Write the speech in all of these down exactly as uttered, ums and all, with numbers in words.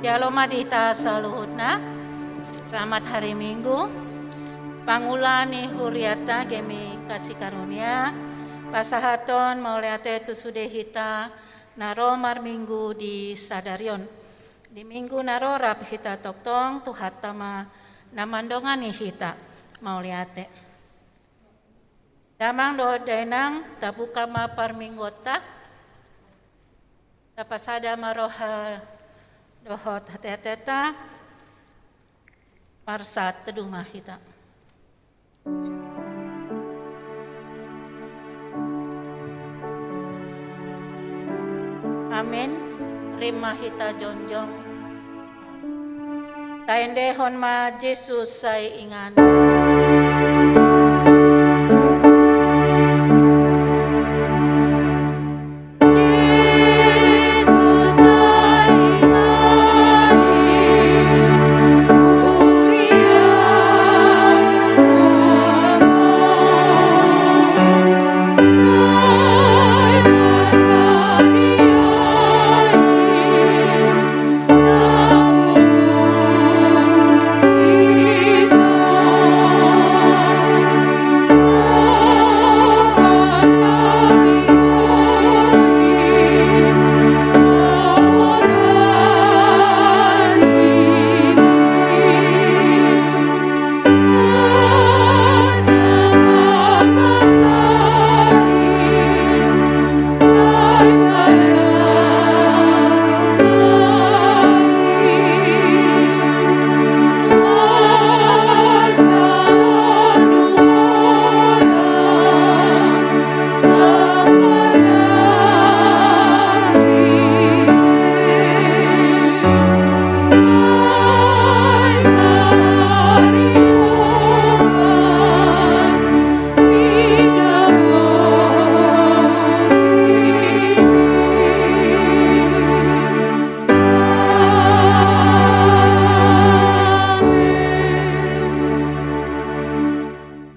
Jalo ma di hita saluhutna. Selamat hari Minggu. Pangula ni huriata Gemi Kasih Karunia, pasahaton mauliate tu sude hita na ro marminggu di sadari on. Di minggu na ro rap hita tongtong, Tuhanta ma na mandongani hita. Mauliate. Damang dohot dainang, tabuka ma parmingguonta. Tapasada ma roha dohot ateateta. Marsahat tedu ma hita. Amen. Rap ma hita jongjong. Taendehon ma Jesus sai inganan.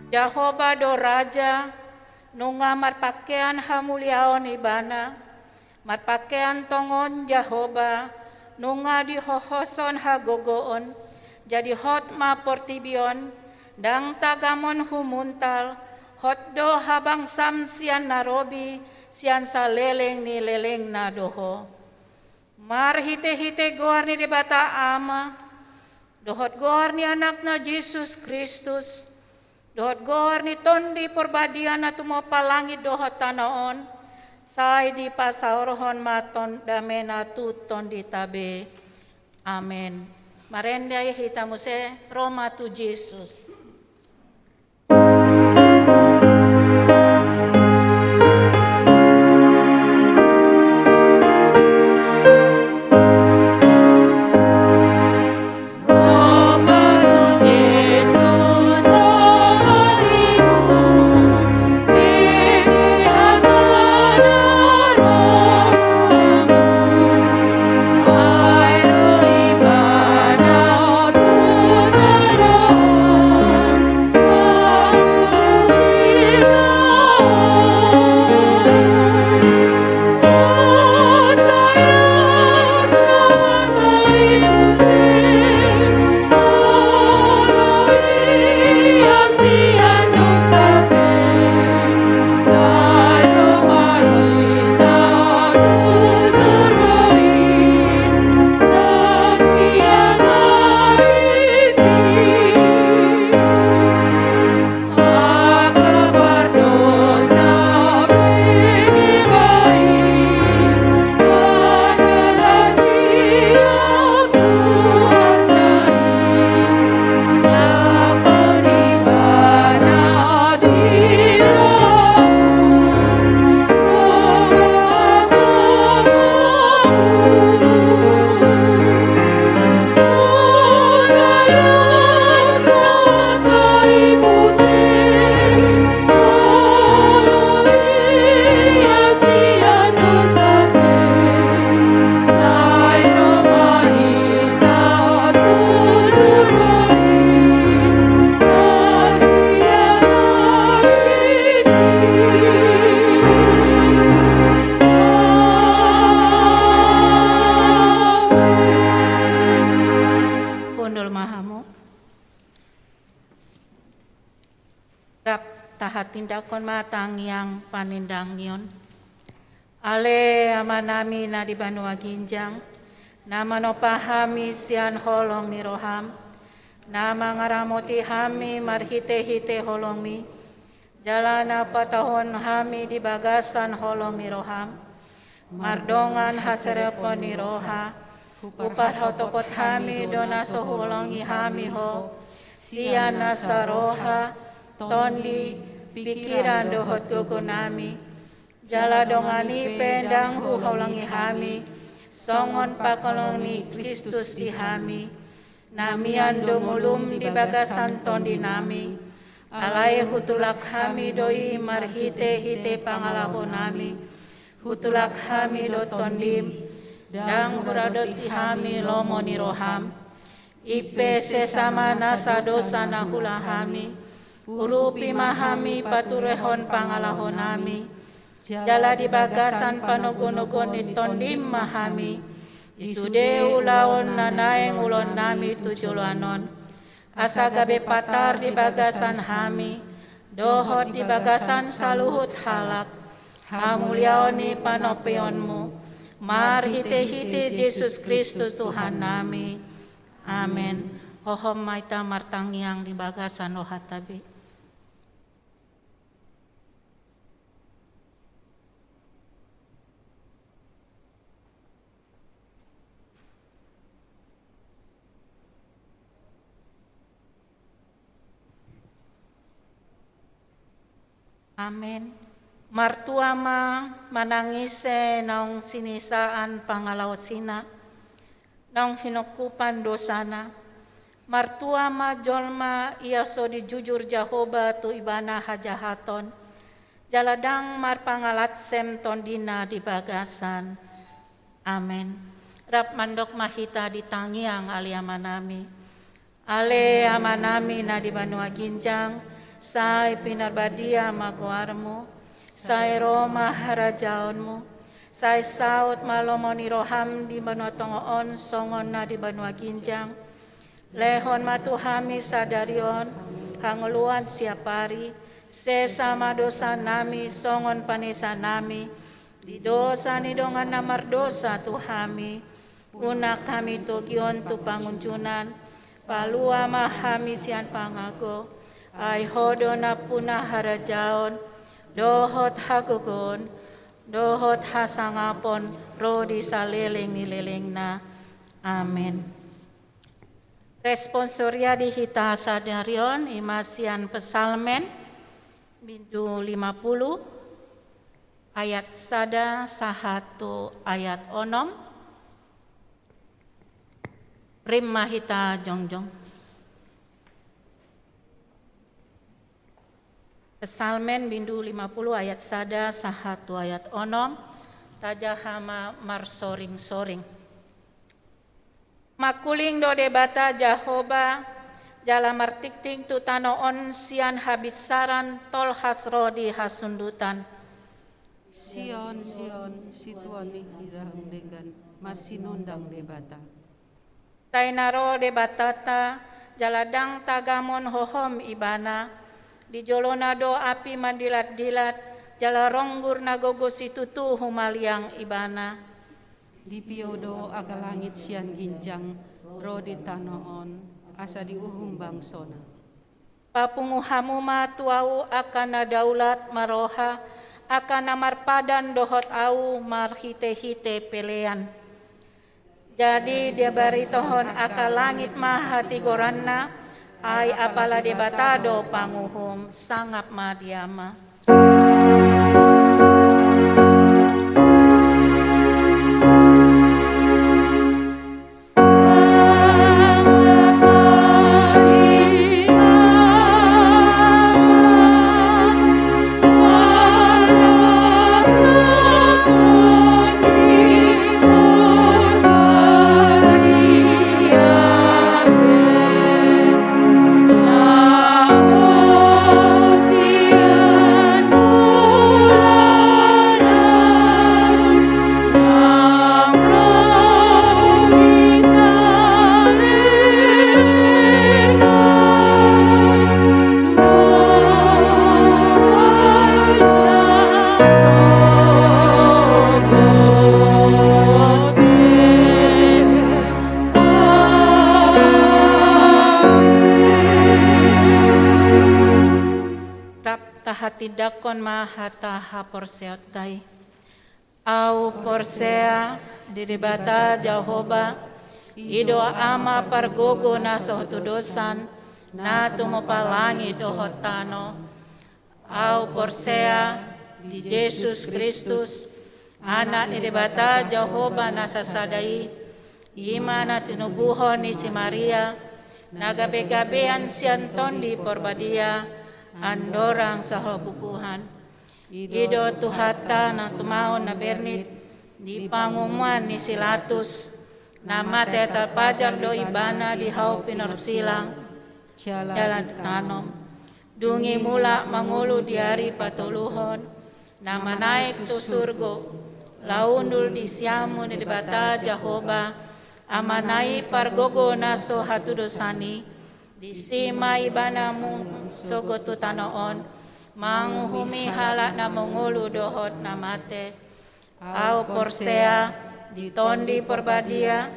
Jahowa do Raja, nunga marpahean hamuliaon Ibana, marpahean tongon Jahowa, nunga dihohoshon hagogoon, jadi hot ma portibi on, ndang tagamon humuntal, hot do habangsam sian na robi, sian saleleng ni lelengna do Ho. Marhitehite goar ni Debata Ama, dohot goar ni Anakna Jesus Kristus, dohot goar ni Tondi Porbadia na tumompa langit dohot tano on, sai dipasaorhon ma ton-, damena tu tondinta be. Amen. Marende hita muse, ro ma tu Jesus. Rap tahatindangkon ma tangiang panindangion. Ale Amanami na di banua ginjang, na manompa hami sian holong ni roham, na mangaramoti hami marhite-hite holongmi, jala na patahon hami di bagasan holong ni roham, mardongan haserepon ni roha, huparhotopot hami do na so huolongi hami ho, sian nasa roha, tondi, pikiran dohot gogonami, jala dongan i pe ndang huhaholongi hami, songon pangkaholongan ni Kristus di hami, na mian do ngolum di bagasan tondinami, alai hutulak hami do i marhite-hite pangalahonami, hutulak hami do tondim, ndang huradoti hami lomo ni roham. I pe sesa ma nasa dosa na huula hami, urupi ma hami paturehon pangalahonami, jala di bagasan panogunoguon ni tondim ma hami, di sude ulaon na naeng ulaonnami tu joloan on, asa gabe patar di bagasan hami, dohot di bagasan saluhut halak, hamuliaon ni panompeonmu, marhite-hite Jesus Kristus Tuhannami. Amen. Hohom ma hita martangiang di bagasan rohanta be. Amen. Martua ma manang ise naung sinisaan pangalaosina, naung hinongkupan dosana. Martua ma jolma ia so dijujur Jahowa tu ibana hajahaton, jala ndang marpangalansem tondina di bagasan. Amen. Rap mandok ma hita di tangiang Ale Amanami. Ale Amanami na di banua ginjang, sai pinarbadia ma goarmu, sai ro ma harajaonmu, sai saut ma lomo ni roham di banua tonga on songon na di banua ginjang. Lehon ma tu hami sadari on hangoluan siap ari, sesa ma dosanami songon panesanami di dosa ni dongan na mardosa tu hami. Unang hami togihon tu pangunjunan, palua ma hami sian pangago. Ai Ho do nampuna harajaon, dohot hagogoon, dohot hasangapon ro di saleleng ni lelengna. Amen. Responsoria di hita sadari on i ma sian Psalmen bindu lima pulu ayat sada sahat tu ayat onom. Rap ma hita jongjong. Psalmen bindu lima pulu ayat sada sahat tu ayat onom. Tajaha ma marsoring-soring. Mangkuling do Debata Jahowa, jala martingting tu tano on sian habinsaran tolhas ro di hasundutan. Sion, Sion, situan ni hira denggan, marsinondang Debata. Sai na ro Debatanta, jala ndang tagamon hohom ibana. Di jolona do api mandilat-dilat, jala ronggur na gogo situtu humaliang ibana. Dipio do angka langit sian ginjang, ro di tano on, asa diuhum bangsona. Papungu hamu ma tu ahu angka na daulat marroha, angka na marpadan dohot ahu marhite-hite pelean. Jadi dibaritohon angka langit ma hatigoranna, ai apala Debata do panguhum, sangap ma di Ama. Tahatindangkon ma hata haporseaonta i. Ahu porsea di Debata Jahowa, i do Ama pargogo na so hatudosan, na tumompa langit dohot tano. Ahu porsea di Jesus Kristus, Anak ni Debata Jahowa na sasada i, i ma na tinubuhon ni si Maria, na gabegabean sian Tondi Porbadia, andorang so hapupuhan. I do Tuhanta na tumaon na bernit, di pangumuan ni si Latus, na mate tarpajar do Ibana di hau pinorsilang, jala ditanom. Dung i mulak mangolu di ari patoluhon, na manaek tu surgo, laho hundul di siamun ni Debata Jahowa, Amana i pargogo na so hatudosan i, disi ma Ibana mangolu sogot tu tano on, manguhumi halak na mangolu dohot na mate. Ahu porsea di Tondi Porbadia,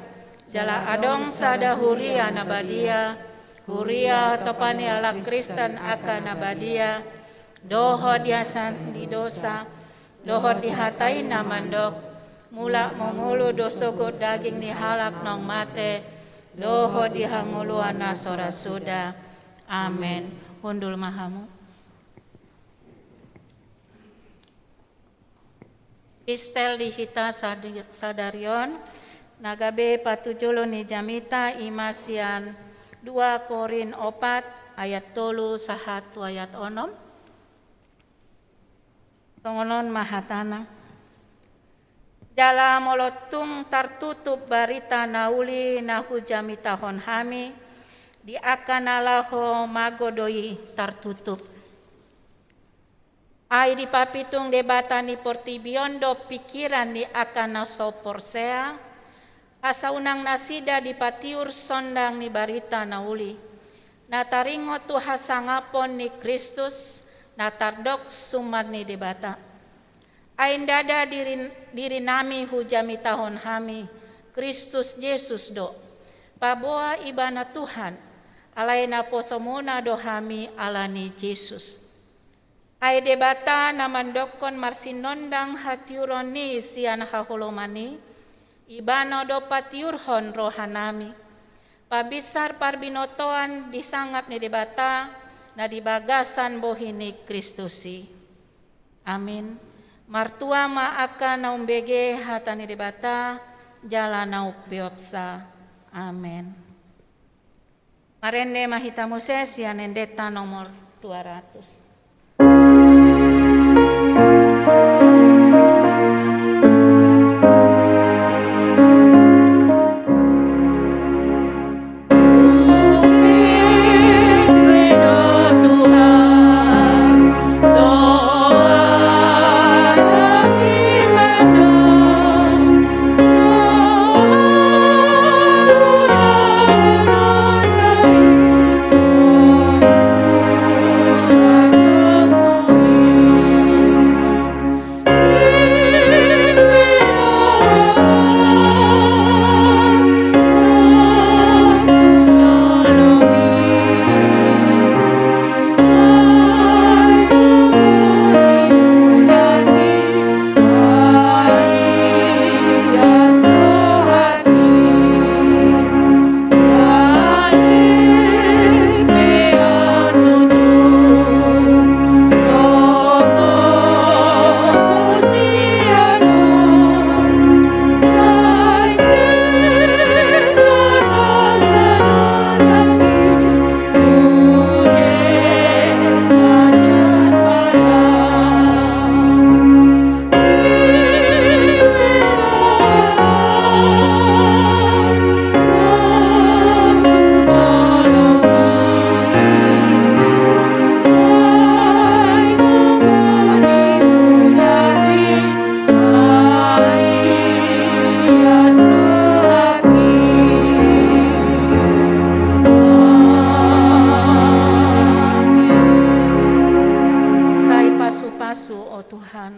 jala adong sada huria na badia, huria hatopan ni halak Kristen angka na badia, dohot di hasesaan ni dosa, dohot di hata i na mandok, mulak mangolu do sogot daging ni halak naung mate, dohot di hangoluan na so ra suda. Amen. Hundul ma hamu. Epistel di hita sadi-, sadari on, na gabe patujolo ni jamita i ma sian dua Korint opat ayat tolu sahat tu ayat onom. Songon on ma hatana. Jala molo tung tartutup barita na uli na hujamitahon hami, di angka na laho mago do i tartutup. Ai dipapitung Debata ni portibi on do pingkiran ni angka na so porsea, asa unang nasida dipatiur sondang ni barita na uli, na taringot tu hasangapon ni Kristus, na tardok suman ni Debata. Ai ndada diri, dirinami hujamitahon hami, Kristus Jesus do. Paboa Ibana Tuhan, alai naposomuna do hami ala ni Jesus. Ai Debata na mandokkon marsinondang hatiuron i sian haholoman i, Ibana do patiurhon rohanami. Pabinsar parbinotoan di sangap ni Debata, na di bagasan bohi ni Kristus i. Amin. Martua ma angka na umbege hata ni Debata, jala na umpeopsa. Amen. Marende ma hita muse sian endenta nomor dua ratus. Sai pasu-pasu, o Tuhan.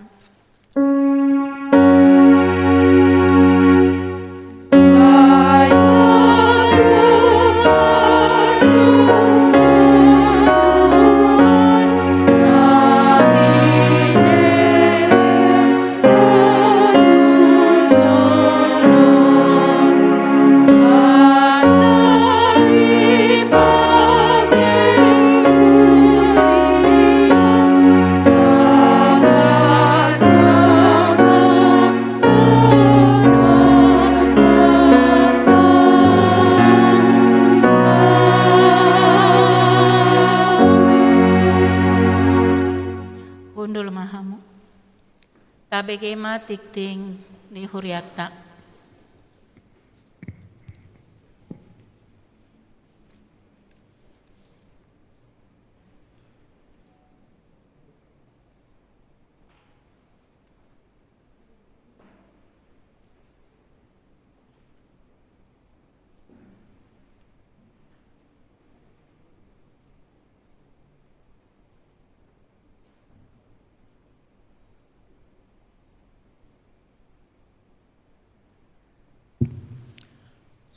hamu. Tabege ma tingting ni hurianta.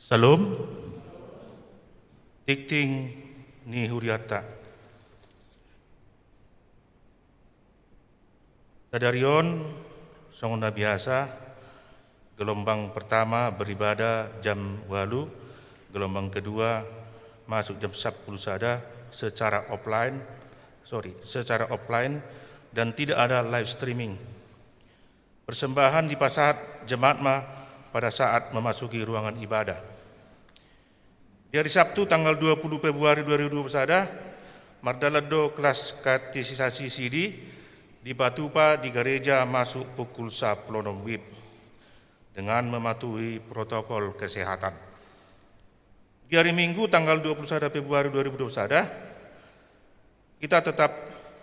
Syalom. Tingting ni hurianta. Sadari on, songon na biasa, gelombang pertama beribadah jam walu, gelombang kedua masuk jam sampulu sada secara offline, sorry, secara offline dan tidak ada live streaming. Persembahan dipasahat jemaat ma pada saat memasuki ruangan ibadah. Di hari Sabtu tanggal dua puluh Februari dua ribu dua puluh sada, mardalan do kelas katekisasi sidi dipatupa di gareja masuk pukul sampulu onom WIB dengan mematuhi protokol kesehatan. Di hari Minggu tanggal dua puluh sada Februari dua ribu dua puluh sada, kita tetap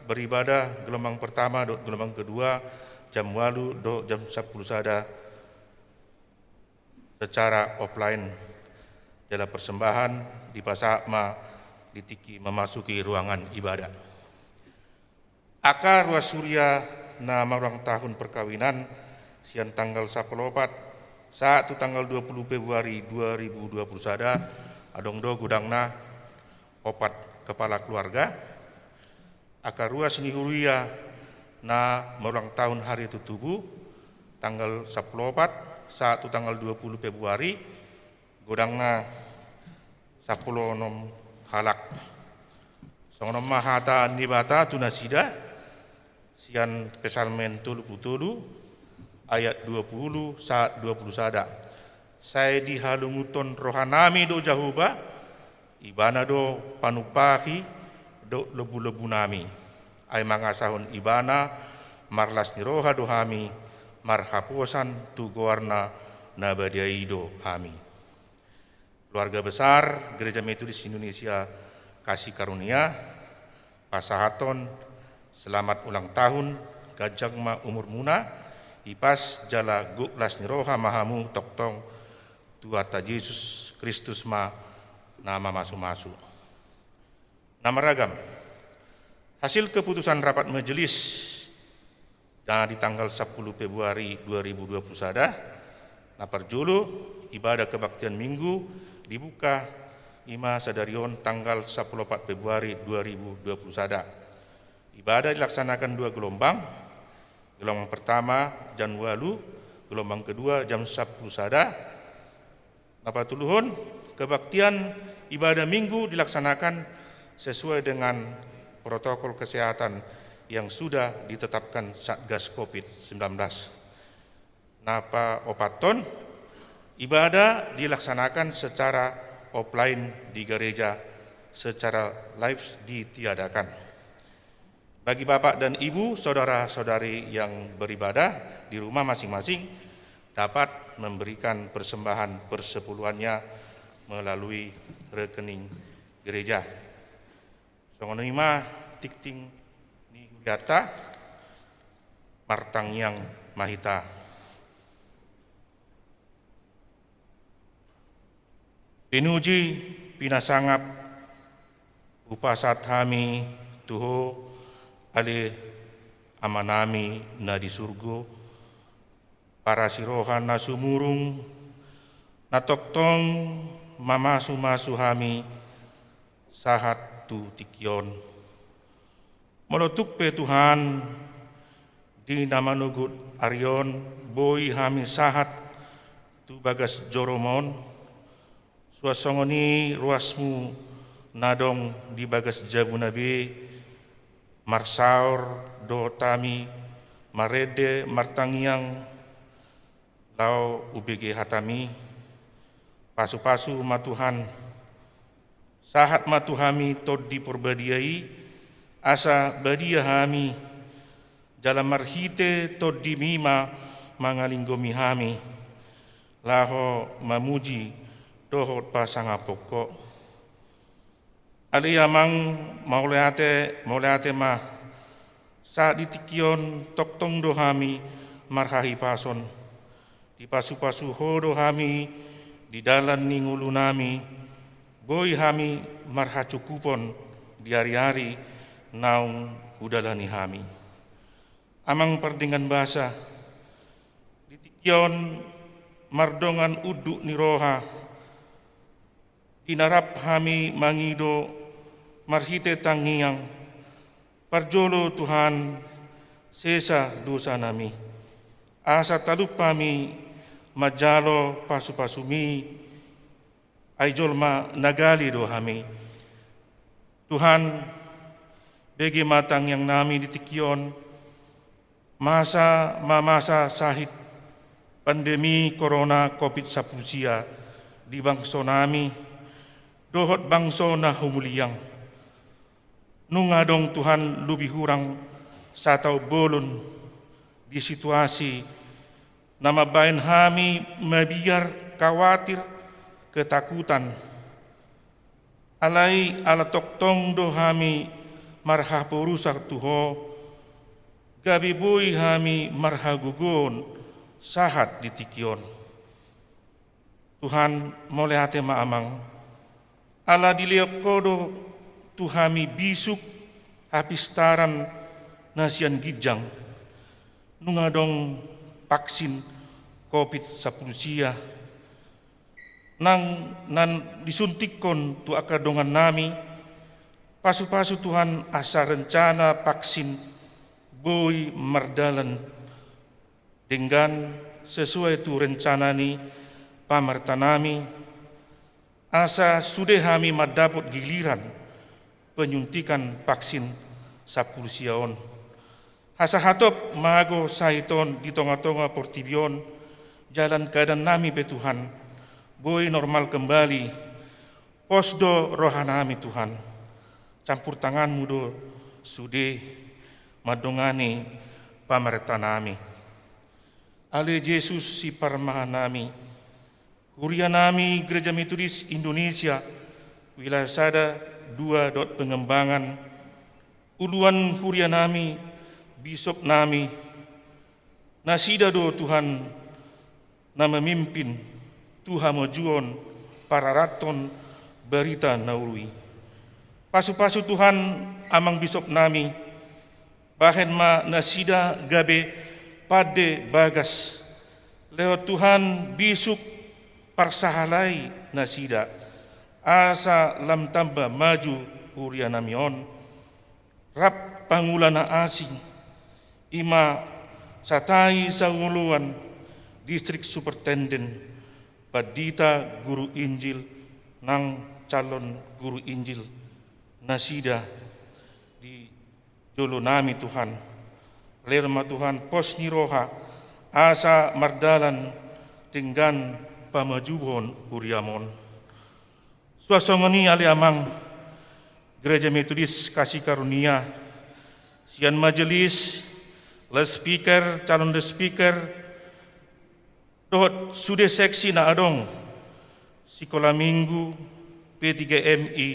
beribadah gelombang pertama dohot gelombang kedua jam walu dohot jam sampulu sada secara offline. Jala persembahan dipasahat ma di tingki memasuki ruangan ibadah. Angka ruas huria na marulang tahun perkawinan sian tanggal sampulu opat sahat tu tanggal dua puluh Februari dua ribu dua puluh sada, adong do godangna opat kepala keluarga. Angka ruas ni huria na marulang tahun hari tutubu, tanggal sampulu opat sahat tu tanggal dua puluh Februari, godangna sampulu onom halak. Songon on ma hata ni Debata tu nasida, sian Psalmen tolu puluh tolu ayat dua puluh sahat dua puluh sada. Sai dihalunguthon rohanami do Jahowa, Ibana do panumpahi dohot lombulombunami. Ai mangasahon Ibana marlas ni roha do hami, marhaposan tu goarna na badia i do hami. Keluarga besar Gereja Metodis Indonesia Kasih Karunia, pasahathon selamat ulang tahun, ganjang ma umurmuna, hipas jala gok las ni roha ma hamu tongtong, Tuhanta Jesus Kristus ma na mamasumasu. Na maragam. Hasil keputusan rapat majelis na di tanggal sampulu Februari dua ribu dua puluh sada, na parjolo, ibadah kebaktian Minggu dibuka i ma sadari on tanggal sampulu opat Februari dua ribu dua puluh sada. Ibadah dilaksanakan dua gelombang, gelombang pertama jam walu, gelombang kedua jam sampulu sada. Na patoluhon, kebaktian ibadah Minggu dilaksanakan sesuai dengan protokol kesehatan yang sudah ditetapkan Satgas covid sembilan belas. Na paopathon, ibadah dilaksanakan secara offline di gereja, secara live ditiadakan. Bagi bapak dan ibu, saudara-saudari yang beribadah di rumah masing-masing dapat memberikan persembahan persepuluhannya melalui rekening gereja. Songon i ma tingting ni hurianta, martangiang ma hita. Pinuji, pinasangap, hupasahat hami tu Ho, ale Amanami na di surgo, parasi roha na sumurung, na tongtong mamasumasu hami sahat tu tingki on. Molo tung pe Tuhan, di na manogot ari on boi hami sahat tu bagas joroM on, suang songon i ruasMu na adong di bagas jabuna be, marsaor dohot hami marende martangiang laho hubege hataMi. Pasupasu ma Tuhan, sahat ma tu hami Tondi Porbadia i, asa badia hami Jala marhite TondiMi ma mangalinggomi hami, laho mamuji dohot pasangaphon Ho. Ale Amang, mauliate, mauliate ma. Sahat di tingki on tongtong do hami marhahipason. Dipasupasu Ho do hami di dalan ni ngolunami, boi hami marhacukupon di ariari naung hudalani hami. Amang pardenggan basa, di tingki on mardongan unduk ni roha, di na rap hami mangido marhite tangiang, parjolo Tuhan, sesa dosanami. Asa talup hami manjalo pasupasuMi, ai jolma na gale do hami. Tuhan, bege ma tangiangnami di tingki on, masa mamasa sahit pandemi corona covid sampulu sia di bangsonami, dohot bangso na humuliang. Nunga adong Tuhan lobi hurang sataon bolon di situasi na mambahen hami mabiar khawatir, ketakutan. Alai ala tongtong do hami marhaporusan tu Ho, gabe boi hami marhagogoon sahat di tingki on. Tuhan, mauliate ma Amang, ala dilehon Ho do tu hami bisuk hapistaran na sian ginjang. Nunga adong vaksin covid sampulu sia nang na disuntikhon tu angka dongannami. Pasupasu Tuhan asa rencana vaksin boi mardalan denggan sesuai tu rencana ni pamarentahnami, asa sude hami mandapot giliran penyuntikan vaksin sampulu sia on. Asa hatop mago sahit on di tongatonga portibi on, jala keadaannami pe Tuhan boi normal kembali. Pos do rohanami Tuhan, campur tanganMu do sude mandongani pamarentahnami. Ale Jesus siparmahanami, hurianami Gereja Metodis Indonesia wilayah sada, dua dohot Pengembangan, uluan hurianami, bisopnami, nasida do Tuhan na mamimpin tu hamajuon pararathon barita na uli. Pasupasu Tuhan amang bisopnami, bahen ma nasida gabe pande bagas. Lehon Tuhan bisuk parsahalai nasida, asa lam tamba maju hurianami on. Rap pangula na asing, i ma Satai Saoloan, District Superintendent, pandita, guru Injil, nang calon guru Injil, nasida di jolonami Tuhan. Lehon ma Tuhan pos ni roha, asa mardalan denggan pamajuhon huriaM on. Suang songon i ale amang, Gereja Metodis Kasih Karunia, sian majelis, loudspeaker, calon loudspeaker, dohot sude seksi na adong, sikola minggu, P tiga M I,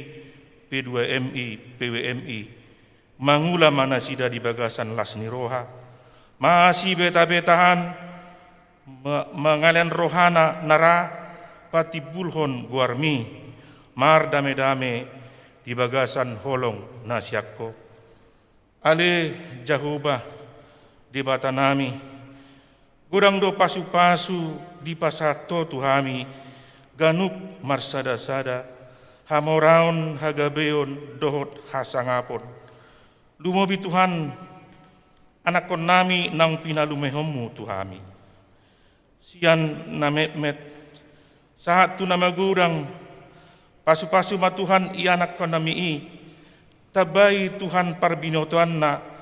P dua M I, P W M I, mangula ma nasida di bagasan las ni roha, masibetabetahan, ma-, mangalean rohana na ra patimbulhon goarMi, mardamedame di bagasan holong na sian Ho. Ale Jahowa, Debatanami, godang do pasupasu dipasahat Ho tu hami, ganup marsadasada, hamoraon, hagabeon, dohot hasangapon. Lumobi Tuhan, anakkonnami naung pinalumehonMu tu hami. Sian na metmet, sahat tu na magodang, pasupasu ma Tuhan ianakkonnami i, tambai Tuhan parbinotoanna,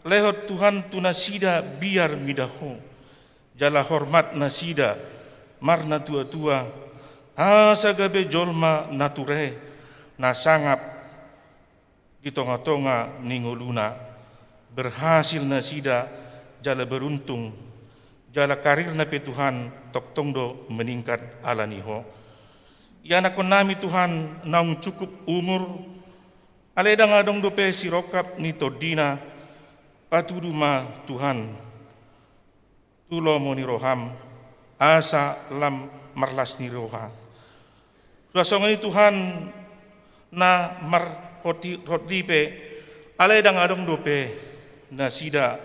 lehon Tuhan tu nasida biar mida Ho, jala hormat nasida marnatuatua, asa gabe jolma na ture, na sangap, di tongatonga ni ngoluna. berhasil nasida jala beruntung, jala karirna pe Tuhan tongtong do meningkat ala ni Ho. Ianakkon nami Tuhan naung cukup umur, alai ndang adong dope sirongkap ni tondina, patudu ma Tuhan tu lomo ni roham, asa lam marlas ni roha. Suang songon i Tuhan na marhoti-, hoti pe, alai ndang adong dope nasida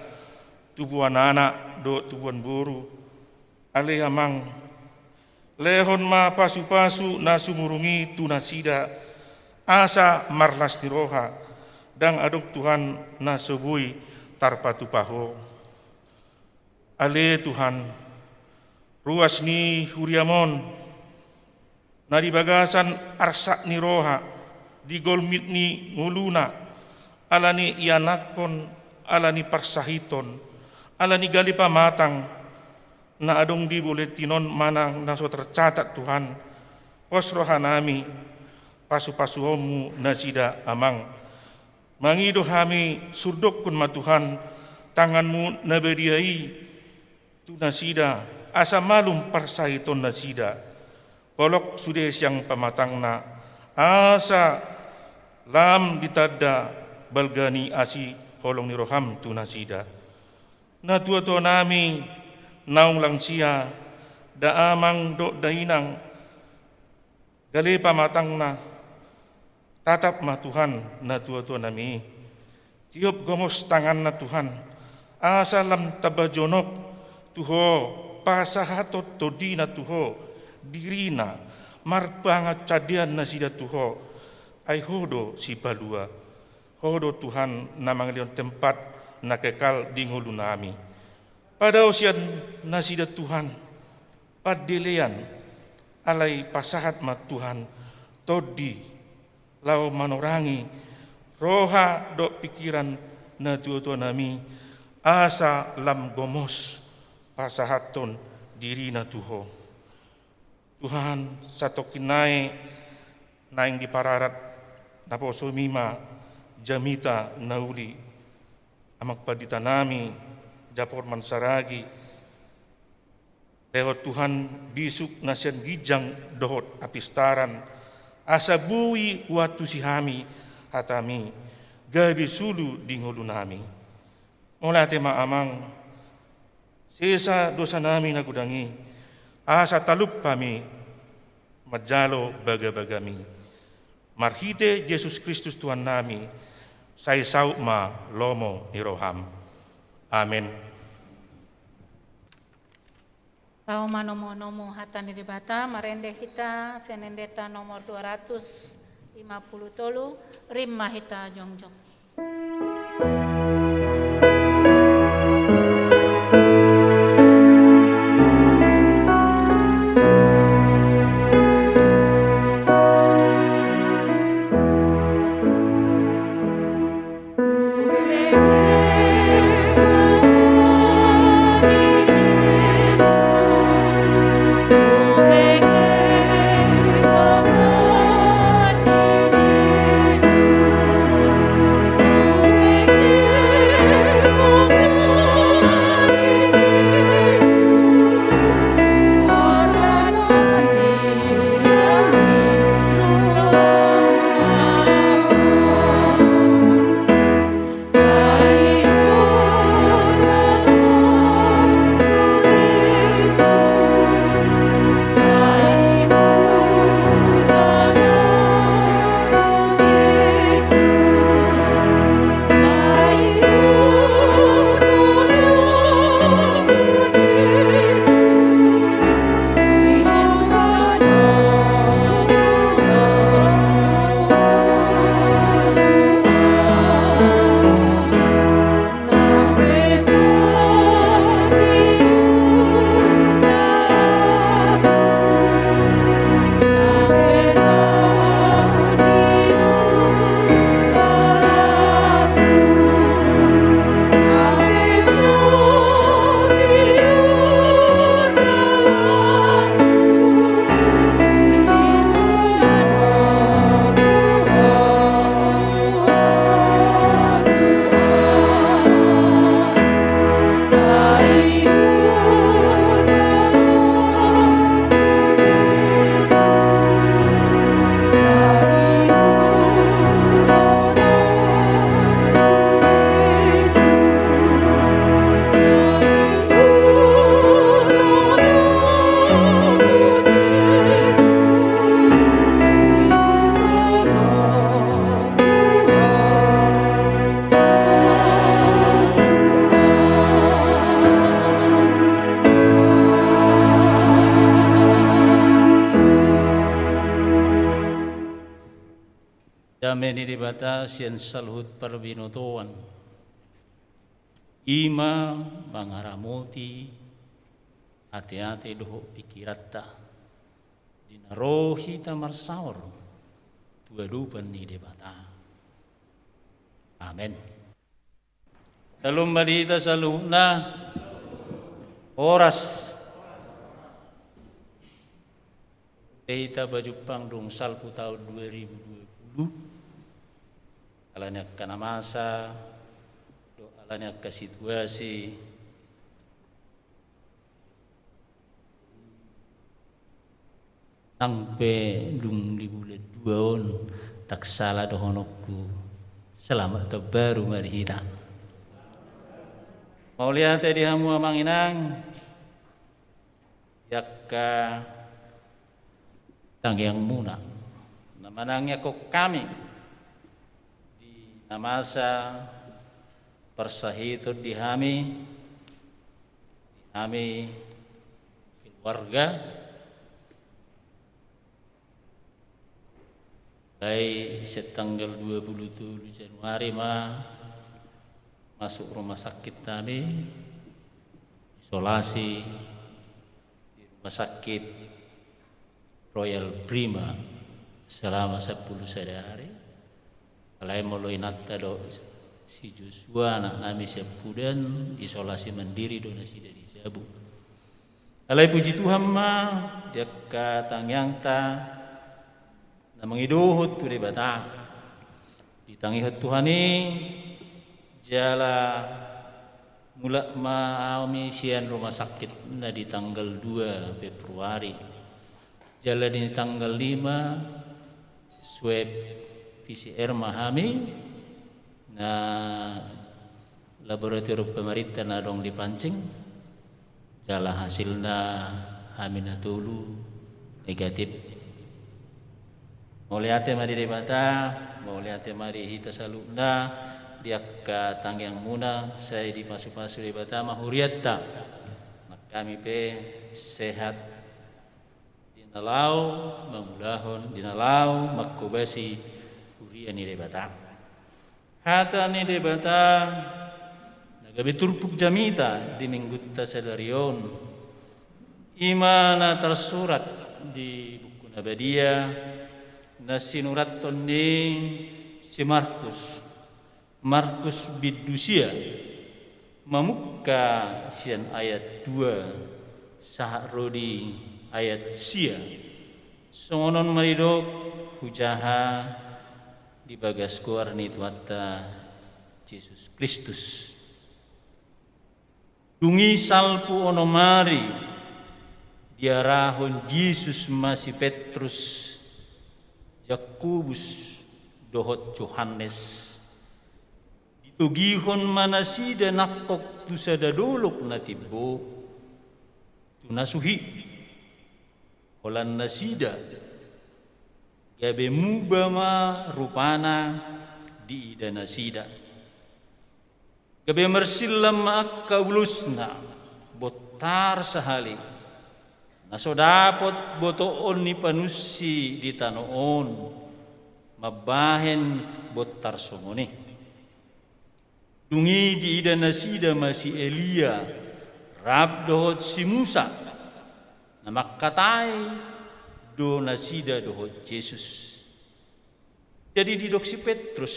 tubuan anak dohot tubuan boru. Ale Amang, lehon ma pasu-pasu na sumurung i tu nasida, asa marlas ni roha, ndang adong Tuhan na so boi tarpatupa Ho. Ale Tuhan, ruas ni huriam on, na di bagasan arsak ni roha, di golmit ni ngoluna, ala ni ianakkon, ala ni parsahiton, ala ni gale pamatang, na adong di buletin on manang na so tercatat Tuhan, pos rohanami, pasu-pasuonmu nasida Amang. Mangido hami, surdokkon ma Tuhan, tanganmu na badia i tu nasida, asa malum parsahiton nasida. Holong sude sian pamatangna, asa lam ditanda balga ni asi holong ni roham tu nasida. Natua-tuanami naung lansia, da amang dohot da inang, gale pamatangna, tatap ma Tuhan natua-tuanami. Tiop gomos tanganna Tuhan, asa lam tamba jonok tu Ho, pasahathon tondina tu Ho, dirina, marpangancandean nasida tu Ho, ai Ho do sipalua. Ho do Tuhan na mangalehon tempat na kekal di ngolunami. Padao sian nasida Tuhan pandelean, alai pasahat ma Tuhan tondi laho manorangi roha dohot pingkiran natua-tuanami, asa lam gomos pasahathon dirina tu Ho. Tuhan, satongkin nai naeng dipararat naposomi ma jamita na uli, amang panditanami Japorman Saragi, lehon Tuhan bisuk na sian ginjang dohot hapistaran, asa boi huantusi hami hatami, gabe sulu di ngolunami. Mauliate ma amang, sesa dosanami na godang i, asa talup hami manjalo baga-bagami. Marhite Jesus Kristus Tuhannami, sai saut ma lomo ni roham. Amen. Laho manomu-nomu hata ni Debata, marende hita sian endenta nomor dua ratus lima puluh tolu, rim ma hita jongjong. Dame ni Debata sian saluhut parbinotoan, i ma mangaramoti ateate dohot pikiranta di na ro hita marsaor tu adopan ni Debata. Amen. Salam ma di hita saluhutna. Horas. Hita pajumpang dung salpu taon dua ribu dua puluh. Alani angka na masa dohot alani angka situasi, nang pe dung di bulan dua on, ndang sala dohononku, selamat tahun baru ma di hita. Mauliate di hamu amang inang, di angka tangiangmuna na manangiangkon hami di na masa parsahiton di hami, di hami keluarga. Alai sian tanggal dua puluh tolu Januari ma masuk rumah sakit hami, isolasi di rumah sakit Royal Prima selama sampulu sada ari. Alai molo inanta dohot si Joshua anak nami sian Pudan, isolasi mandiri do nasida di jabu. Alai puji Tuhan ma, di angka tangiangta na mangidohon tu Debata ditangihon Tuhan i, jala mulak ma hami sian rumah sakit na di tanggal dua Februari. Jala di tanggal lima swab P C R ma hami, na laboratorium pemerintah na adong di Pancing. Jala hasilna hami na tolu negatif. Mauliate ma di Debata, mauliate ma di hita saluhutna, di angka tangiangmuna sai dipasupasu Debata ma hurianta. Nang hami pe sehat di na laho mangulahon, di na laho manghobasi huria ni Debata. Hata ni Debata na gabe turpuk jamita di Minggunta sadari on, i ma na tarsurat di Buku na Badia na sinurathon ni si Markus. Markus bindu sia, mamungka sian ayat dua sahat ro di ayat sia. Songon on ma didok, hujaha di bagas goar ni Tuhanta Jesus Kristus. Dung i salpu onom ari, diarahon Jesus ma si Petrus, Jakobus dohot Johannes. Ditogihon ma nasida nangkok tu sada dolok na timbo, tu na suhi. Holan nasida, gabe muba ma rupana diida nasida. Gabe marsillam ma angka ulosna, bontar sahali, na so dapot botoon ni panunsi di tano on mambahen bontar songon i. Dung i diida nasida ma si Elia rap dohot si Musa, na mangkatai do nasida dohot Jesus. Jadi didok si Petrus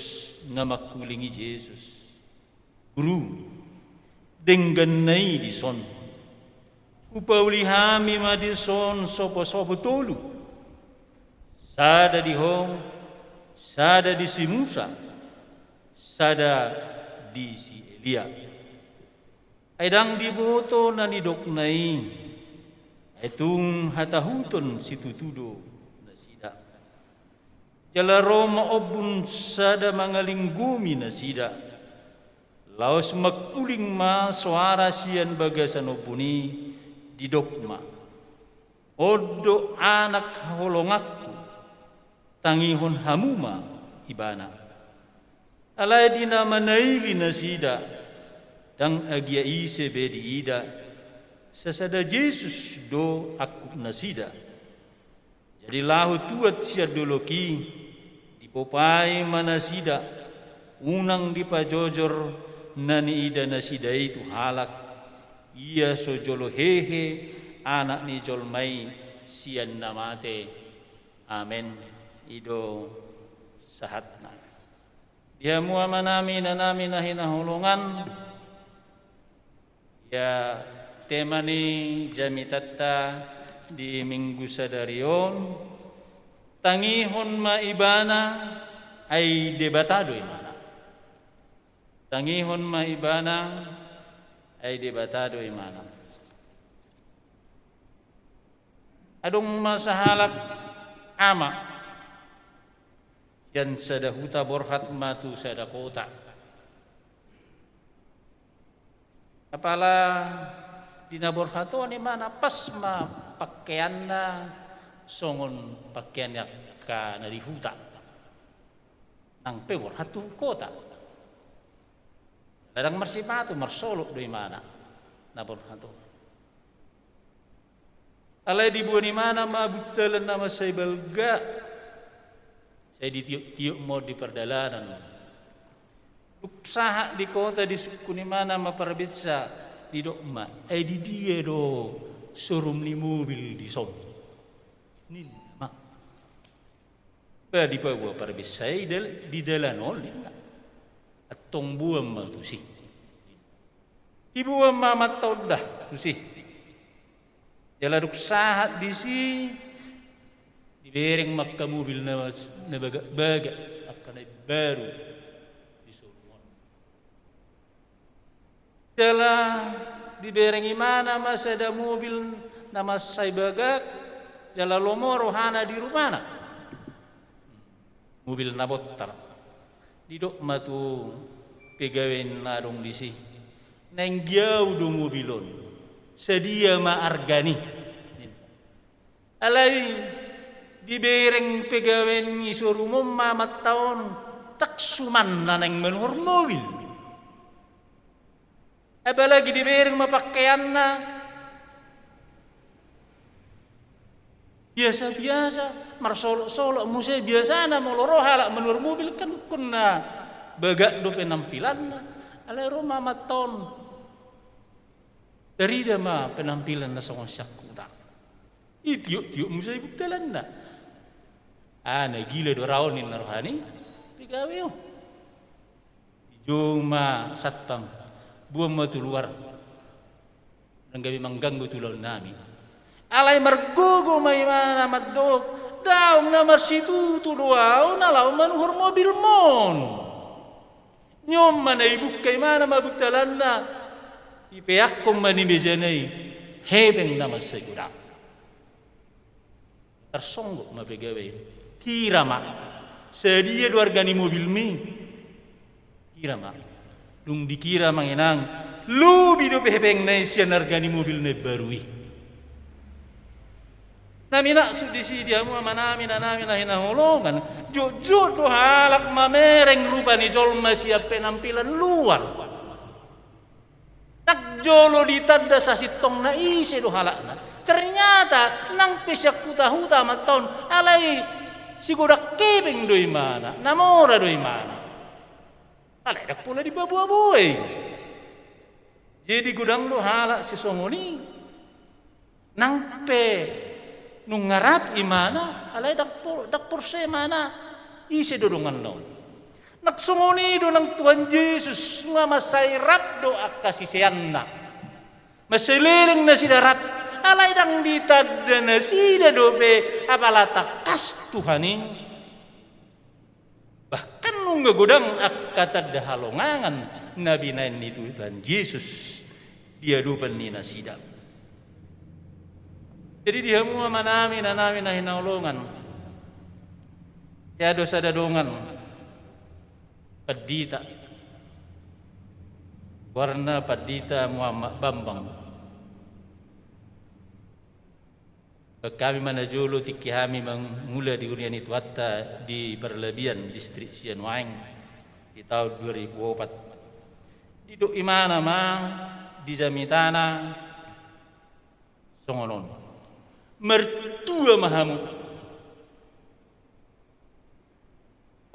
na mangkulingi Jesus, Guru, dengganna i dison. Hupauli hami ma dison sopo-sopo tolu, sada di ho, sada di si Musa, sada di si Elia. Ai ndang diboto na nidokna i, ai tung hatahuton situtu do nasida. Jala ro ma ombun sada mangalinggomi nasida. Laos mangkuling ma soara sian bagasan ombun i, didok ma, On do Anak haholonganku, tangihon hamu ma Ibana. Alai di na manaili nasida, ndang agia ise be diida, sasada Jesus do angkup nasida. Jadi laho tuat sian dolok i, di Opai ma nasida, unang dipajojor na niida nasida i tu halak, ia so jolo hehe Anak ni jolma i sian na mate. Amen. I do sahatna. Di hamu amanami, inanami na hinaholongan, ia tema ni jamitanta di Minggu sadari on, tangihon ma Ibana, ai Debata do Imana. Tangihon ma Ibana, ai Debata do Imana. Adong ma sahalak ama, sian sada huta borhat ma tu sada kota. Apala di na borhat on imana pas ma pakeanna songon pakean ni angka na di huta. Nang pe borhat tu kota. Ndang marsipatu, marsolop do imana na borhat on. Alai diboan imana ma buntalan na mansai balga, sai ditiop-tiop ma on di pardalanan. Dung sahat di kota disungkun imana ma parbinsa, didok ma, "Ai di dia do showroom ni mobil dison?" ninna ma. Ba dipaboa parbinsa i dal-, di dalan on ninna. Antong boan ma tusi. Diboan ma amanta on da tusi. Jala dung sahat disi, dibereng ma angka mobil na, na bagak-bagak, angka na imbaru di showroom on. Jala dibereng imana ma sada mobil na mansai bagak, jala lomo rohana di rumana. Mobil na bontar. Didok ma tu pegawai na adong disi, "Naeng di au do mobil on. Sadia ma argani?" ninna. Alai dibereng pegawai ni showroom on ma amanta on, ndang suman na naeng manuhor mobil. Apalagi dibereng ma pakeanna biasa-biasa, marsolop-solop muse, biasana molo ro halak manuhor mobil kan dungkon na bagak do penampilanna. Alai ro ma amanta on, tarida ma penampilan na songon sian huta. Ditiop-tiop muse i buntalanna. Ah, na gila do ra on ninna roha ni pegawai on. Dijou ma satpam, "Boan ma tu luar. Ndang gabe mangganggu tu ulaon nami." Alai margogo ma imana mandok, "Daong, na marsitutu do au na laho manuhor mobilmon." Nion ma na dibuka imana ma buntalanna, dipeakhon ma di mejana i hepeng na mansai godang. Tarsonggot ma pegawai. "Kira ma, sadia do arga ni mobilmi? Kira ma." Dung dikira amang inang, lobi dope hepengna i sian arga ni mobil na imbaru i. Na minasuk disi di hamu amanami, inanami na hinaholongan, jotjot do halak mamereng rupa ni jolma sian penampilan luar. Ndang jolo ditanda sasintongna ise do halakna. Ternyata nang pe sian huta-huta amanta on, alai sigodang hepeng do imana, na mora do imana. Alai ndang pola dipaboa-boa i. Jadi godang do halak sisongon i. Nang pe nunga rap imana, alai ndang po-, ndang porsea imana ise do donganna on. Nang songon i do nang Tuhan Jesus, nunga mansai rap do angka siseanna. Mansai leleng nasida rap, alai ndang ditanda nasida dope apala tangkas Tuhan i. Bahkan nunga godang angka tanda halongangan na binahen ni Tuhan Jesus di adopan ni nasida. Jadi di hamu amanami, inanami na hinaholongan, ia do sada dongan pandita, goarna Pandita Muhammad Bambang. Hami ma na jolo tingki hami mangula di huria ni Tuhanta di Parlabian, distrik Sianuaeng, di taon dua ribu opat. Didok imana ma di jamitana songon on: Martua ma hamu.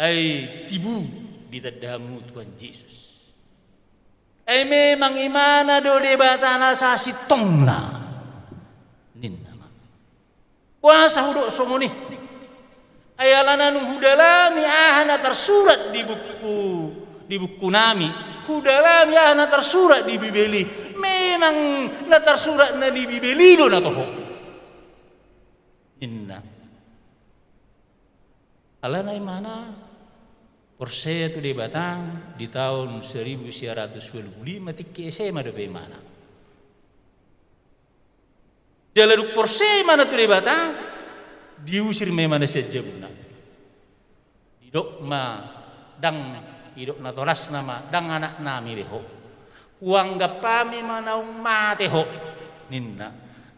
Ai tibu ditanda hamu Tuhan Jesus. Ai memang imana do Debata na sasintongna, ninna ma. Boasa hudok songon i? Ai alana nunga hudalami aha na tarsurat di buku, di bukunami, hudalami aha na tarsurat di Bibel i. Memang na tarsurat na di Bibel i do na toho, ninna. Alana imana porsea tu Debata di taon seribu sia ratus ualu pulu lima, tingki S M A dope imana. Jala dung porsea imana tu Debata, diusir ma imana sian jabuna. Didok ma, ndang, didok natorasna ma, ndang anaknami be ho. Huanggap hami ma naung mate ho, ninna.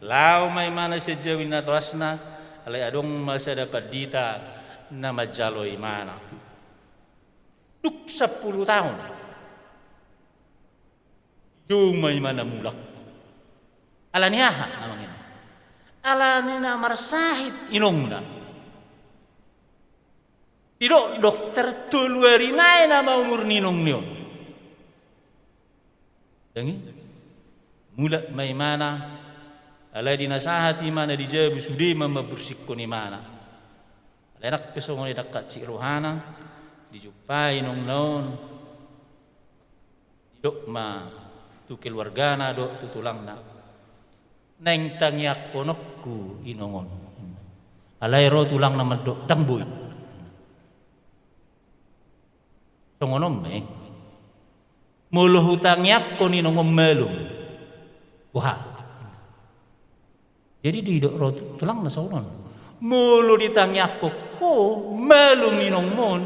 Laho ma imana sian jabu ni natorasna, alai adong ma sada pandita na manjalo imana. Dung sampulu taon, jou ma imana mulak. Alani aha, amang inang? Alani na marsahit inongna. Didok dokter, tolu ari nai nama umur ni inong ni on. Ndang i, mulak ma imana, alai dinasahat imana di jabu, sude ma mambursikkon imana. Alai nang pe songon i, ndang hansit rohana, dijumpai inongna on. Didok ma tu keluargana dohot tu tulangna, naeng tangiangkononku inong on. Alai ro tulangna mandok, ndang boi. Songon on ma i. Molo hutangiangkon inong on malum, boha? Jadi didok ro tu-, tulangna songon on. Molo ditangiangkon ho malum inongmon,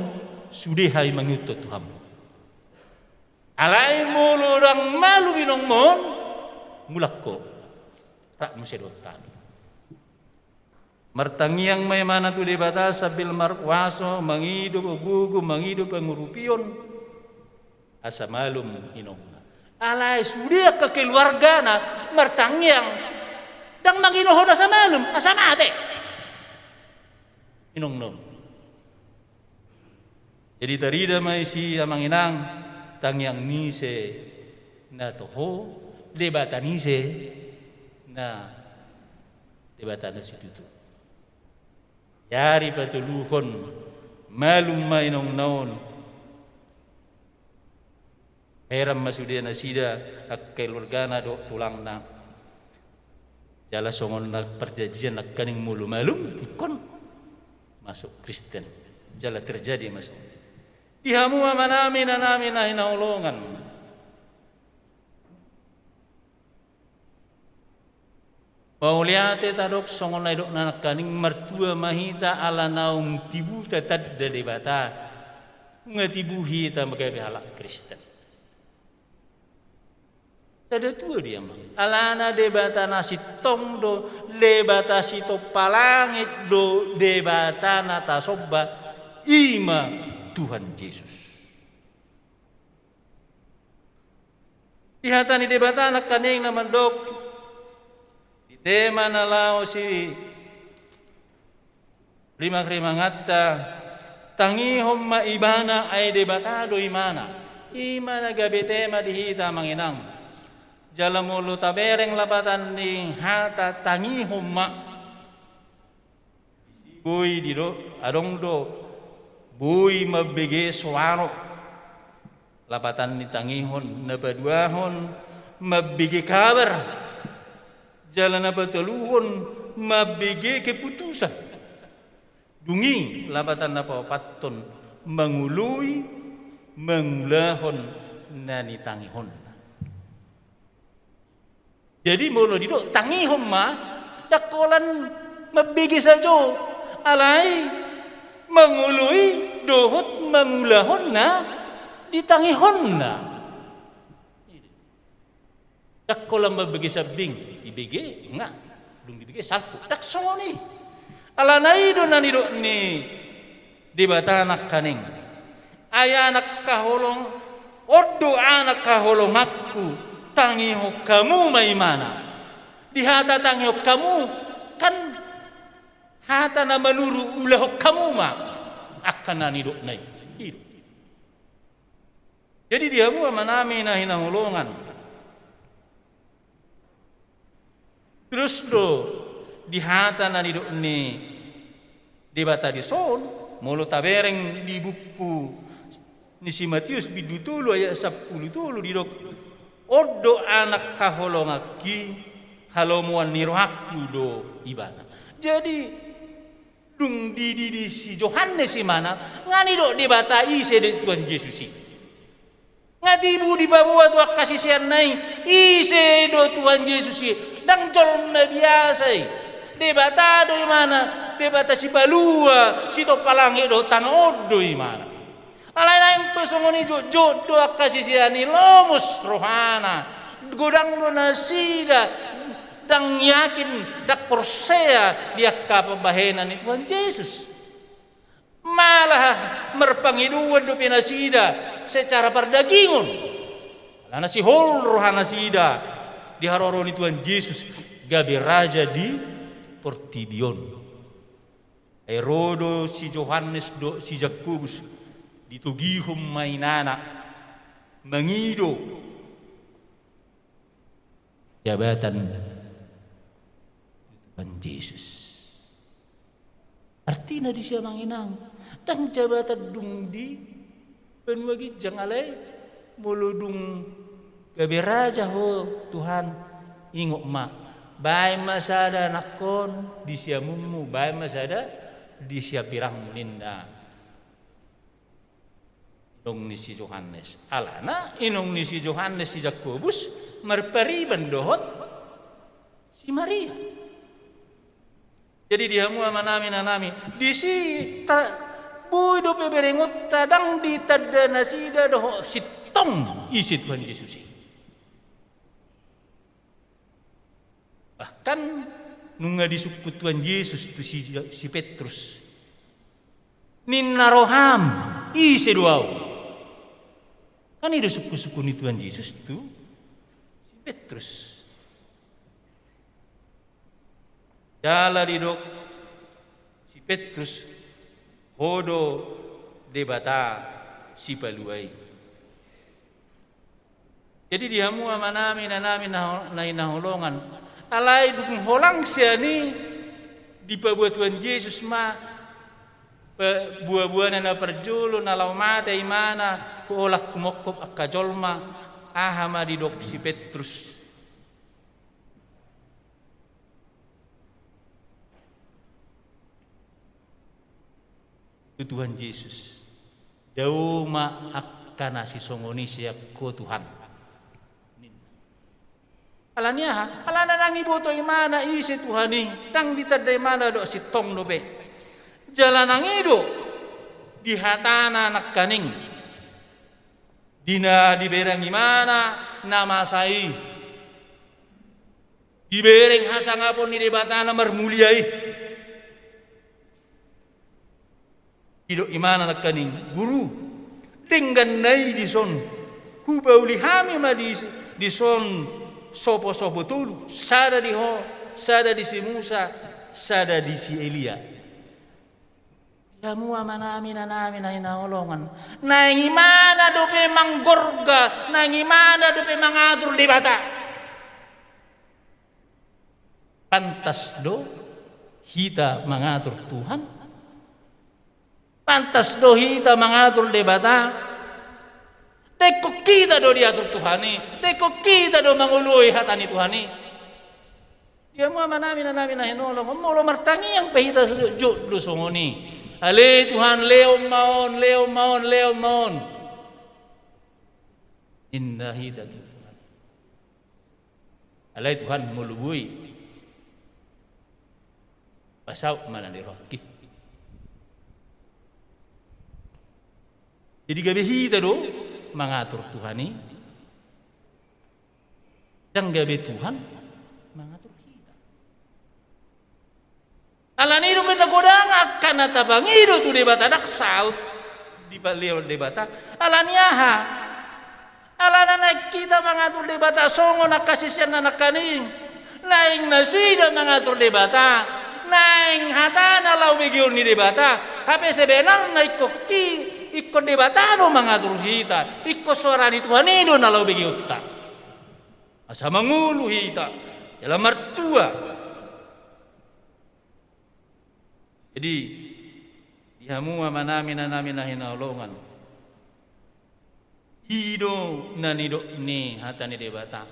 sude hami mangihuthon tu hamu. Alai molo ndang malum inongmon, mulak ho. Rap muse dohot hami. Martangiang ma imana tu Debata sambil marpuaso, mangido gogo, mangido pangurupion, asa malum inongna. Alai sude angka keluargana martangiang, ndang mangidohon asa malum, asa mate inongna on. Jadi tarida ma disi, amang inang, tangiang ni ise na toho, Debata ni ise na Debata na situtu. Jadi patoluhon, malum ma inongna on. Heran ma sude nasida, angka keluargana dohot tulangna. Jala songon na parjanjian nangkaning, molo malum ingkon masuk Kristen. Jala terjadi ma songon i. Di hamu amanami, inanami na hinaholongan, mauliate tadok songon na nidokna nangkaning, martua ma hita ala naung tibu tatanda Debata, nunga tibu hita gabe halak Kristen. Sada tua dia ma. Alana Debata na sintong do, Debata sitompa langit do, Debata na tasomba, i ma Tuhan Jesus. Di hata ni Debata nangkaning na mandok, di tema na laho si rimangremanganta, tangihon ma Ibana, ai Debata do Imana. I ma na gabe tema di hita, amang inang. Jala molo tabereng lapatan ni hata tangihon ma, boi didok, adong do, boi mambege soaro. Lapatan ni tangihon, na paduahon, mambege kabar. Jala na patoluhon, mambege keputusan. Dung i lapatan na paopathon, mangoloi, mangulahon na nitangihon. Jadi molo didok tangihon ma, ndang holan mambege sajo, alai mangoloi dohot mangulahon na ditangihonna. Ndang holan mambege sambing, dibege, nga, dung dibege salpu. Ndang songon i. Alana i do na nidok ni Debata nangkaning. Ai anak haholong, on do anak haholonganku, tangihon hamu ma Imana. Di hata tangihon hamu, kan hata na manuru ulahon hamu ma. angka na nidokna i. I do. Jadi di hamu amanami na hinaholongan, terus do di hata na nidok ni Debata dison, molo tabereng di buku ni si Matius bindu tolu ayat sampulu tolu didok, on do anak haholonganki, halomoan ni rohangku do ibana. Jadi dung dididi si Johannes imana, nga nidok Debata ise do Tuhan Jesus i. Nga tibu dipaboa tu angka siseanna i, ise do Tuhan Jesus i. Ndang jolma biasa i. Debata do imana, Debata sipalua, sitompa langit dohot tano on do imana. Alai naeng pe songon i jotjot do angka sisean i lomos rohana. Godang do nasida ndang yakin, ndang porsea di angka pambahenan ni Tuhan Jesus. Malah marpangidoan dope nasida secara pardagingon. Alana sihol rohanasida di haroro ni Tuhan Jesus gabe raja di portibi on. Ai ro do si Johannes dohot si Jakobus, ditogihon ma inana mangido jabatan Tuhan Jesus. Artina disi amang inang, ndang jabatan dung di banua ginjang, alai molo dung gabe raja ho Tuhan, ingot ma, baen ma sada anakkon di siamunmu, baen ma sada di siambirangmu ninna. Inong ni si Johannes. Alana inong ni si Johannes si Jakobus marpariban dohot si Maria. Jadi di hamu amanami inanami, disi ta-, boi dope berengonta ndang ditanda nasida dohot sintong ise Tuhan Jesus i. Bahkan nunga disungkun Tuhan Jesus tu si, si Petrus, ninna roham, ise do ahu? Kan i do sungkunsungkun ni Tuhan Jesus tu si Petrus. Jala didok si Petrus, ho do Debata Sipalua i. Jadi di hamu amanami inanami na, na hinaholongan, alai dung holang sian i, dipaboa Tuhan Jesus ma pe-, buabuana na parjolo na laho mate imana, huolang humongkop angka jolma, aha ma didok si Petrus tu Tuhan Jesus, dao ma angka na sisongon i sian Ho Tuhan. Alani aha? Alana ndang diboto imana ise Tuhan i, ndang ditanda imana dohot sintong dope. Jala ndang i do di hatana nangkaning, di na dibereng imana na masa i, dibereng hasangapon ni Debata na marmulia i. Didok imana nangkaning, Guru, dengganna i dison, hupauli hami ma di, dison soposopo tolu, sada di ho, sada di si Musa, sada di si Elia. Di hamu amanami inanami na hinaholongan, naeng imana dope manggorga, naeng imana dope mangatur Debata. Pantas do hita mangatur Tuhan? Pantas do hita mangatur Debata? Dengkon hita do diatur Tuhan i, dengkon hita do mangoloi hata ni Tuhan i. Di hamu amanami inanami na hinaholongan, molo martangiang pe hita jotjot do songon i. Ale Tuhan, lehon ma on, lehon ma on, lehon ma on, ninna hita tu Tuhan. Alai Tuhan, molo boi, pasaut ma na di rohangki. Jadi gabe hita do mangatur Tuhan i, ndang gabe Tuhan mangatur hita. Alani i dope na godang angka na tapangido tu Debata ndang saut dipalehon Debata. Alani aha? Alana naeng hita mangatur Debata songon angka siseanna nangkaning. Naeng nasida mangatur Debata, naeng hatana laho begeon ni Debata, Hape sebenarna ingkon ki, ingkon Debata do mangatur hita, ingkon soara ni Tuhan i do na laho begeonta. Asa mangolu hita, jala martua. Jadi, di hamu amanami, inanami na hinaholongan, i do na nidok ni hata ni Debata.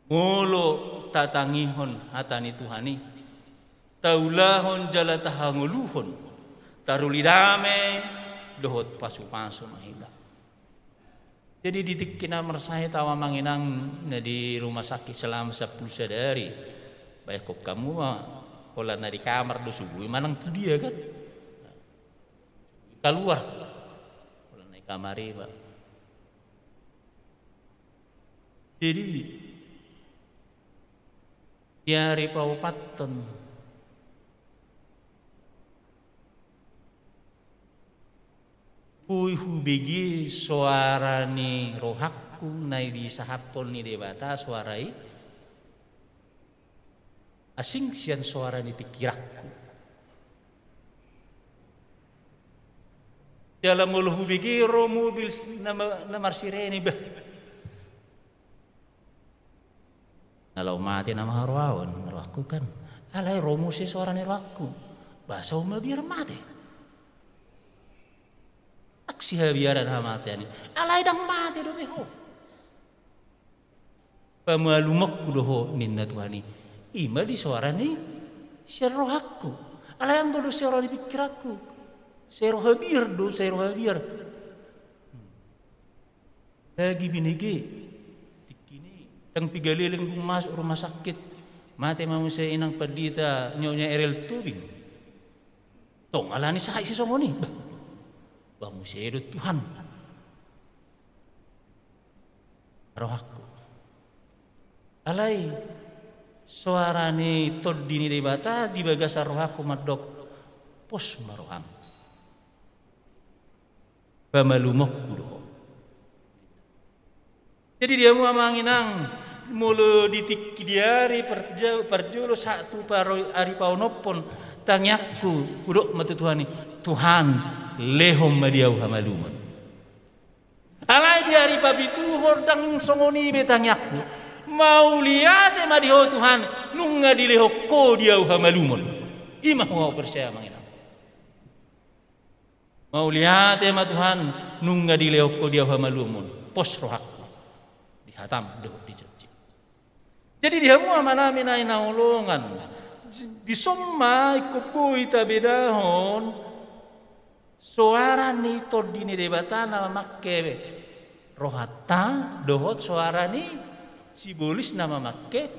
Molo tatangihon hata ni Tuhan i, taulahon jala tahangoluhon, taruli dame dohot pasupasu ma hita. Jadi di tingki na marsahit au amang inang na di rumah sakit selama sampulu sadari, baen hamu ma, holan na di kamar do, subuhi manang tu dia kan. Kaluar. Holan na di kamar iba. Jadi di ari paopathon, boi hubege soara ni rohangku na disahaphon ni Debata soara i, asing sian soara ni pingkiranku. Jala molo hubege ro mobil na ma-, na marsirene, bah. Na laho mate nama haroaon rohangku kan. Alai ro muse soara ni rohangku. Bah, sai mabiar mate. Aksi habiaran hamatean i. Alai ndang mate dope ho. Pamalumonku do ho ninna Tuhan i. I ma di soara ni sian rohangku. Alai anggo do soara ni pingkiranku, sai ro habiar do, sai ro habiar. Lagi binege, tingki ni, ndang piga leleng dung masuk rumah sakit. Mate ma muse inang pandita Nyonya Erel Tubing. Tong alani sahit sisongon i. Bah, bah muse do Tuhan. Rohangku. Alai soara ni Tondi ni Debata di bagasan rohangku mandok, pos ma roham. Pamalumonku do ho. Jadi di hamu amang inang, molo di tingki di ari parja-, parjolo sahat tu paro-, ari paonomhon, tangiangku, hudok ma tu Tuhan i, Tuhan, lehon ma di ahu hamalumon. Alai di ari papituhon ndang songon i be tangiangku. Mauliate ma di ho Tuhan, nunga dilehon ho di ahu hamalumon. I ma huporsea amang inang. Mauliate ma Tuhan, nunga dilehon ho di ahu hamalumon. Pos rohangku di hatam dohot di janjim. Jadi di hamu amanami na hinaholongan, dison ma ingkon boi tabedahon soara ni Tondi ni Debata na mamangke rohanta dohot soara ni sibolis na mamangke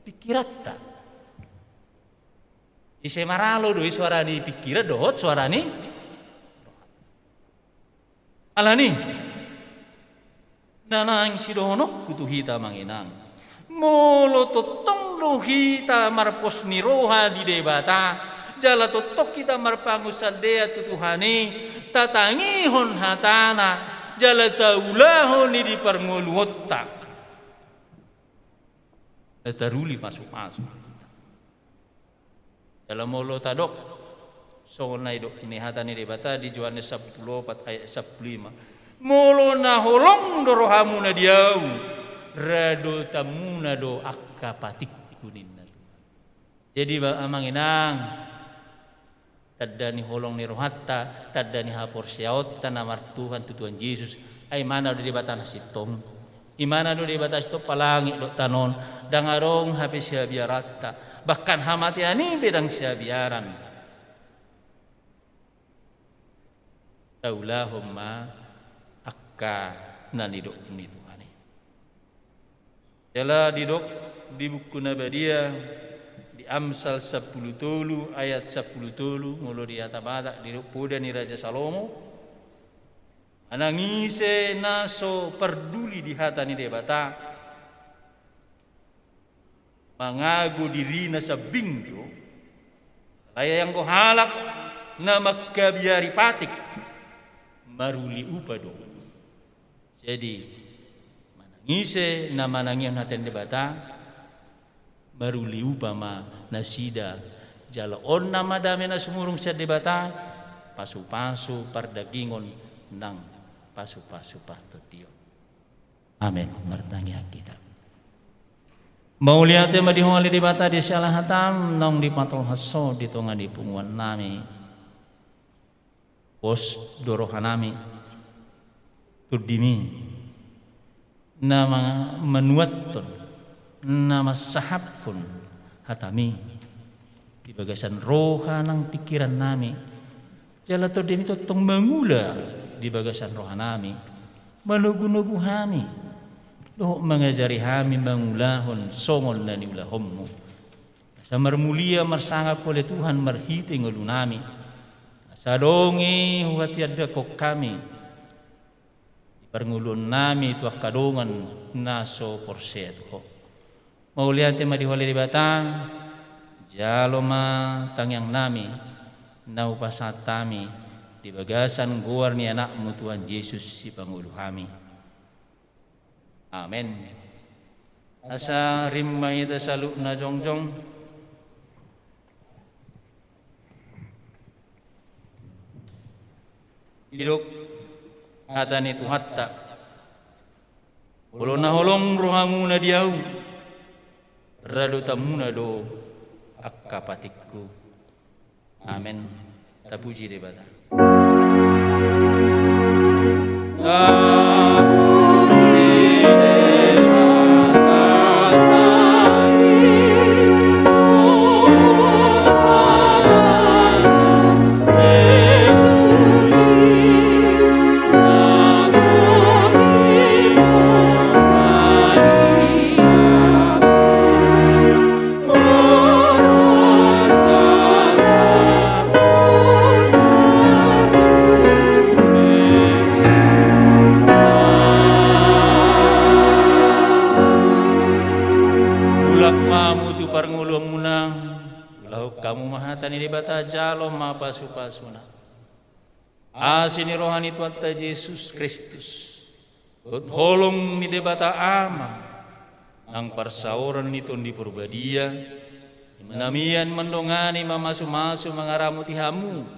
pingkiranta. Ise maralo do i soara ni pingkiran dohot soara ni roha. Alani, na naeng sidohononku tu hita amang inang, molo tongtong do hita marpos ni roha di Debata, jala tongtong hita marpangunsandean tu Tuhan i, tatangihon hatana, jala taulahon i di parngoluonta, na taruli pasupasu. Jala molo tadok songon na nidok ni hata ni Debata di Johannes sampulu opat ayat sampulu lima, molo na holong do rohamuna di ahu, radotanmuna do angka patikku ninna Tuhan. Jadi ba-, amang inang, tanda ni holong ni rohanta, tanda ni haporseaonta na martuhan tu Tuhan Jesus, ai imana do Debata na sintong. Imana do Debata sintong, palangit dohot tano on, ndang adong hape sihabiaranta, bahkan hamatean i pe ndang sihabiaran. Taulahon ma angka na nidok ni Tuhan i. Jala didok di Buku na Badia, di Amsal sampulu tolu ayat sampulu tolu, molo di hata Batak didok poda ni Raja Salomo, manang ise na so parduli di hata ni Debata, mangago dirina sambing do, alai anggo halak na mangkabiari patik, maruli upa do. Jadi, manang ise na manangihon hata ni Debata, maruli upa ma nasida, Jalo on nama dame na sumurung sian Debata, pasupasu pardagingon nang pasupasu partondion. Amen. Martangiang hita. Mauliate ma di Ho ale Debata di siala hatam naung dipatolhas Ho di tonga ni punguan nami. Pos do roha nami, Tondimi, na ma-, manuathon, na mansahaphon hataMi di bagasan roha nang pingkiran nami, jala TondiMi tongtong mangula di bagasan roha nami, manogunogu hami, dohot mangajari hami mangulahon songon na niulahonMu. Asa marmulia marsangap Ho ale Tuhan marhite ngolu nami. Asa adong i huhatiandakhon hami di parngoluon nami tu angka dongan na so porsea tu Ho. Mauliate ma di Ho ale Debata, jalo ma tangiang nami, na hupasahat hami di bagasan goar ni AnakMu Tuhan Jesus Sipangolu hami. Amen. Asa rap ma hita saluhutna jongjong. Didok hata ni Tuhanta: Olo na holong rohamuna di ahu, radotanmuna do angka patikku. Amen. Tapuji Debata. Tapuji Debata. Mulak ma hamu tu parngoluonmuna, ulahon hamu ma hata ni Debata, jalo ma pasupasuna. Asi ni roha ni Tuhanta Jesus Kristus, dohot holong ni Debata Ama, nang parsaoran ni Tondi Porbadia, na mian mandongani, mamasumasu, mangaramoti hamu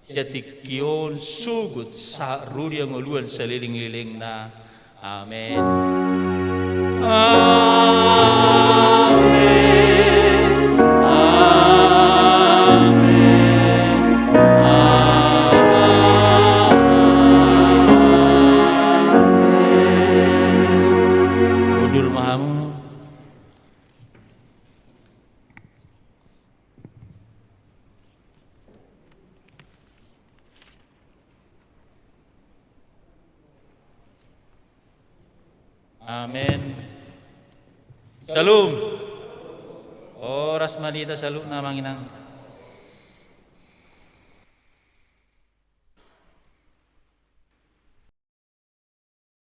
sian tingki on sogot sahat ro di hangoluan salelenglelengna. Amen. Amen. Amen. Amen. Hundul ma hamu. Amen. Syalom. Horas ma di hita saluhutna, Amang Inang.